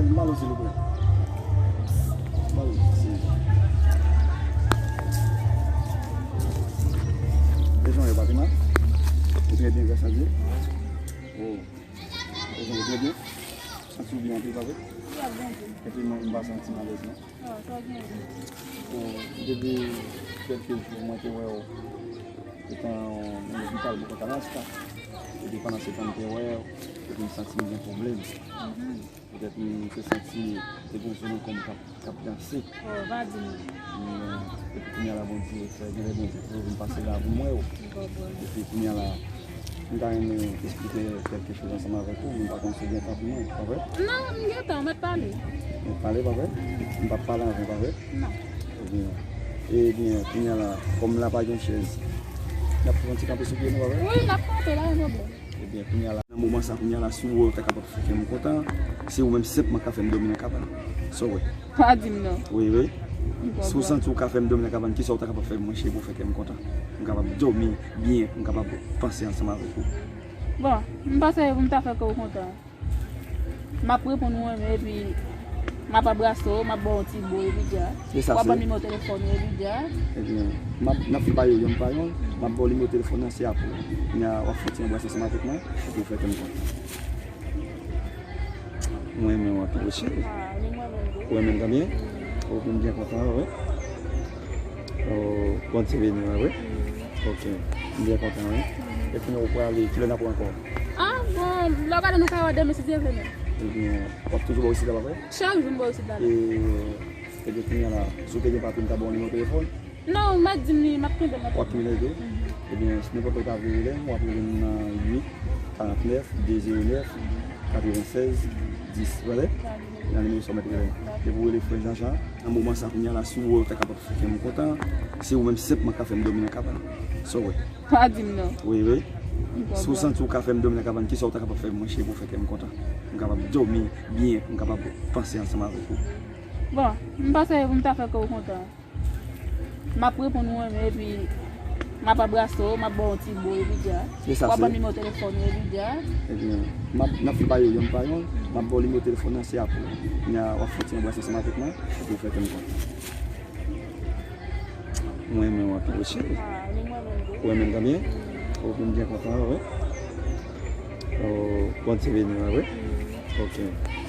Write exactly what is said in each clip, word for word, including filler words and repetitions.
Malo, silvouplè. Malo, se. Dejan, yo pa te mal? Ou trè byen, gras a Dye. Oh. Dejan, ou trè byen? Santi w byen anpil, pa vre? Epi mwen, m pa santi malèz, non. Bon, depi kèlke jou, mwen te wè w etan yon lopital bò kò Kanal sa. Epi pandan se tan m te wè w, epi m santi m gen pwoblèm. Petèt m te santi te gen yon zòn nan kò m k ap, k ap danse. Oh, pa di m. Men, epi kounye a la, Bondye fè, genlè Bondye fè vin pase la pou m wè w. M konprann. Epi kounye a la, m ta renmen esplike kèlke choz ansanm avèk ou, men m pa konn si w gen tan pou mwen, pa vre? Non, m gen tan, w mèt pale. Mèt pale, pa vre? M p ap pale anvan, pa vre? Non. Ebyen, ebyen, kounye a la, kòm la pa gen chèz, n ap fè yon ti kanpe sou pye nou, pa vre? Wi, n ap kanpe, pa gen pwoblèm. Ebyen, kounye a la, nan moman sa, kounye a la, si w wè w ta kapab fè kè m kontan, se ou menm senpman k ka fè m dòmi nan kabann. Sa w wè? Pa di m non. Wi, wi. Si w santi w ka fè m dòmi nan kabann, kisa w ta kapab fè mwen, cheri, pou w fè kè m kontan? Pou m kapab dòmi byen, pou m kapab panse ansanm avèk ou. Bon, m panse pou m ta fè kè w kontan. M ap reponn ou renmen, epi m ap anbrase w, m ap ba w yon ti bo, epi dja. W ap ban m nimewo telefòn ou, epi dja. Ebyen, m ap, n ap fè pa yo, yonn pa yonn. M ap ba w nimewo telefòn nan, se apre. Kounye a, w ap fè yon ti anbrase ansanm avèk mwen, epi w fè kè m kontan. Mwen renmen w anpil, wi, cheri. Ah, ni mwen menm tou. Ou renmen m tanbyen? Ou vin byen kontan, wi. Oh, Bondye beni w, wi. Ok, m byen kontan, wi. E kounye a ou prale, kilè n ap wè ankò? Ah, bon, lè w gade nou ka wè demen si Dye vle, non. Ebyen, w ap toujou bò isit la, pa vre? Chak jou m bò isit la. E, ebyen, kounye a la, si w te gen papye, m ta ba w nimewo telefòn. Non, ou mèt di m li, m ap kenbe l nan tèt mwen. W ap kenbe l nan tèt ou? Mhm. Ebyen, si nenpòt lè w ta vle rele m, w ap rele m nan uit karant nèf de zewo nèf katrevennsèz dis. Ou tande? Nan nimewo sa w mèt rele m. Depi w rele frè Jean Jean, nan moman sa kounye a la, si w wè w ta kapab fè kè m kontan, se ou menm senpman k ka fè m dòmi nan kabann. Sa w wè? Pa di m non. Wi, wi. Si w santi w ka fè m dòmi nan kabann, kisa w ta kapab fè mwen, cheri, pou w fè kè m kontan? Pou m kapab dòmi byen, pou m kapab panse ansanm avèk ou. Bon, m panse pou m ta fè kè w kontan. M ap reponn ou renmen, epi m ap anbrase w, m ap ba w yon ti bo, epi dja. W ap ban m nimewo telefòn ou, epi dja. Ebyen, m ap, n ap fè pa yo, yonn pa yonn. M ap ba w nimewo telefòn nan, se apre. Kounye a, w ap fè yon ti anbrase ansanm avèk mwen, epi w fè kè m kontan. Mwen renmen w anpil, wi, cheri. Ah, ni mwen menm tou. Ou renmen m tanbyen? Ou vin byen kontan, wi. Oh, Bondye beni w, wi. Ok,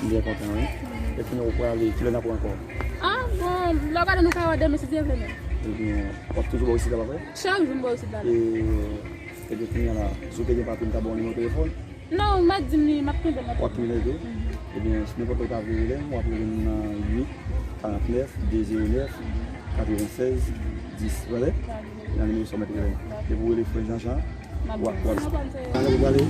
m byen kontan, wi. E kounye a ou prale, kilè n ap wè ankò? Ah, bon, lè w gade nou ka wè demen si Dye vle, non. Ebyen, w ap toujou bò isit la, pa vre? Chak jou m bò isit la. E, ebyen, kounye a la, si w te gen papye, m ta ba w nimewo telefòn. Non, ou mèt di m li, m ap kenbe l nan tèt mwen. W ap kenbe l nan tèt ou? Mhm. Ebyen, si nenpòt lè w ta vle rele m, w ap rele m nan uit karant nèf de zewo nèf katrevennsèz dis. Ou tande? Nan nimewo sa w mèt rele m. Depi w rele frè Jean Jean, w ap, w ap. Alò, ou prale?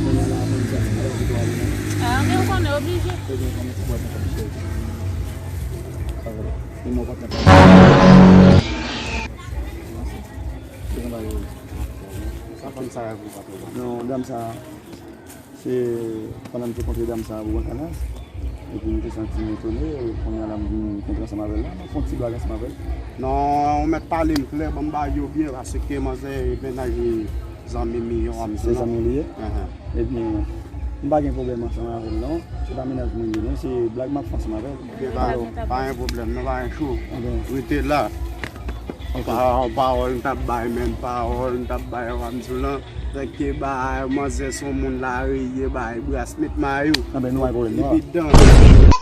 Kounye a la, aprann sa, alò, ou prale, non? Ah, men ou konnen, oblije. Ebyen, konnen se bwat nan kòm chèz. Pa vre. E mwen, w ap nan kòm. Sa fanm sa a vre, patwon. Non, dam sa a. Se pandan m te kontre dam sa a pou Gran Kanal, epi m te santi m etone, kounye a la m vin kontre ansanm avè l la, m ap fè yon ti blag ansanm avè l. Non, ou mèt pale m klè, ban m ba yo byen, paske manzè e mennaj zanmi m, yon amigo. Se zanmi w li ye? Ahan. Ebyen, m pa gen pwoblèm ansanm avè l non, se pa mennaj mwen li ye non, se blag m ap fè ansanm avè l. Ebyen, pa, pa gen pwoblèm non, pa gen cho. Rete la. Ok. Pa-, pawòl m t ap bay, menm pawòl m t ap bay, w ap di w lan. Nèg ke bay manzè se yon moun lari ye, bay bras met mayo. Anben, nou pa gen pwoblèm non. Epi dan.